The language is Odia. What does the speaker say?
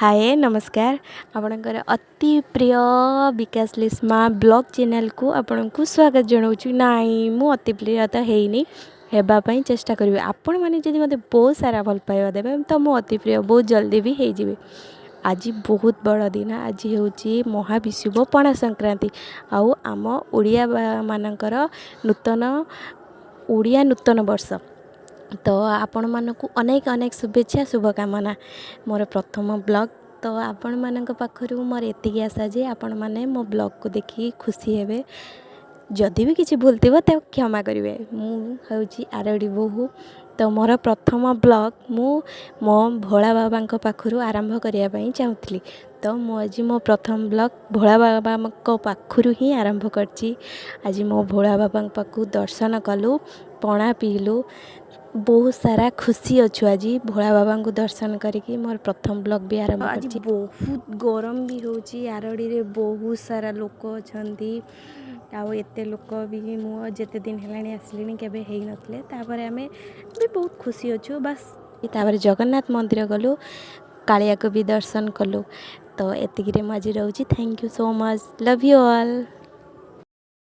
ହାଏ, ନମସ୍କାର। ଆପଣଙ୍କର ଅତି ପ୍ରିୟ ବିକାଶ ଲିସ୍ମା ବ୍ଲଗ୍ ଚ୍ୟାନେଲ୍କୁ ଆପଣଙ୍କୁ ସ୍ୱାଗତ ଜଣାଉଛି। ନାଇଁ, ମୁଁ ଅତି ପ୍ରିୟ ତ ହେଇନି, ହେବା ପାଇଁ ଚେଷ୍ଟା କରିବି। ଆପଣମାନେ ଯଦି ମୋତେ ବହୁତ ସାରା ଭଲ ପାଇବା ଦେବେ, ତ ମୁଁ ଅତି ପ୍ରିୟ ବହୁତ ଜଲ୍ଦି ବି ହେଇଯିବି। ଆଜି ବହୁତ ବଡ଼ ଦିନ। ଆଜି ହେଉଛି ମହାବିଷୁବ ପଣା ସଂକ୍ରାନ୍ତି ଆଉ ଆମ ଓଡ଼ିଆ ମାନଙ୍କର ନୂତନ ଓଡ଼ିଆ ନୂତନ ବର୍ଷ। ତ ଆପଣମାନଙ୍କୁ ଅନେକ ଅନେକ ଶୁଭେଚ୍ଛା, ଶୁଭକାମନା। ମୋର ପ୍ରଥମ ବ୍ଲଗ୍, ତ ଆପଣମାନଙ୍କ ପାଖରୁ ମୋର ଏତିକି ଆଶା ଯେ ଆପଣମାନେ ମୋ ବ୍ଲଗ୍କୁ ଦେଖିକି ଖୁସି ହେବେ। ଯଦି ବି କିଛି ଭୁଲ ଥିବ, ତାକୁ କ୍ଷମା କରିବେ। ମୁଁ ହେଉଛି ଆରଡ଼ି ବୋହୂ। ତ ମୋର ପ୍ରଥମ ବ୍ଲଗ୍ ମୁଁ ମୋ ଭୋଳା ବାବାଙ୍କ ପାଖରୁ ଆରମ୍ଭ କରିବା ପାଇଁ ଚାହୁଁଥିଲି। ତ ମୁଁ ଆଜି ମୋ ପ୍ରଥମ ବ୍ଲଗ୍ ଭୋଳା ବାବାଙ୍କ ପାଖରୁ ହିଁ ଆରମ୍ଭ କରିଛି। ଆଜି ମୋ ଭୋଳା ବାବାଙ୍କ ପାଖକୁ ଦର୍ଶନ କଲୁ, ପଣା ପିଇଲୁ, ବହୁତ ସାରା ଖୁସି ଅଛୁ। ଆଜି ଭୋଳା ବାବାଙ୍କୁ ଦର୍ଶନ କରିକି ମୋର ପ୍ରଥମ ବ୍ଲଗ୍ ବି ଆରମ୍ଭ। ଆଜି ବହୁତ ଗରମ ବି ହେଉଛି। ଆରଡ଼ିରେ ବହୁତ ସାରା ଲୋକ ଅଛନ୍ତି ଆଉ ଏତେ ଲୋକ ବି ମୁଁ ଯେତେ ଦିନ ହେଲାଣି ଆସିଲିଣି, କେବେ ହେଇନଥିଲେ। ତାପରେ ଆମେ ବି ବହୁତ ଖୁସି ଅଛୁ, ବାସ୍। ତାପରେ ଜଗନ୍ନାଥ ମନ୍ଦିର ଗଲୁ, କାଳିଆକୁ ବି ଦର୍ଶନ କଲୁ। ତ ଏତିକିରେ ମୁଁ ଆଜି ରହୁଛି। Thank you so much, love you all.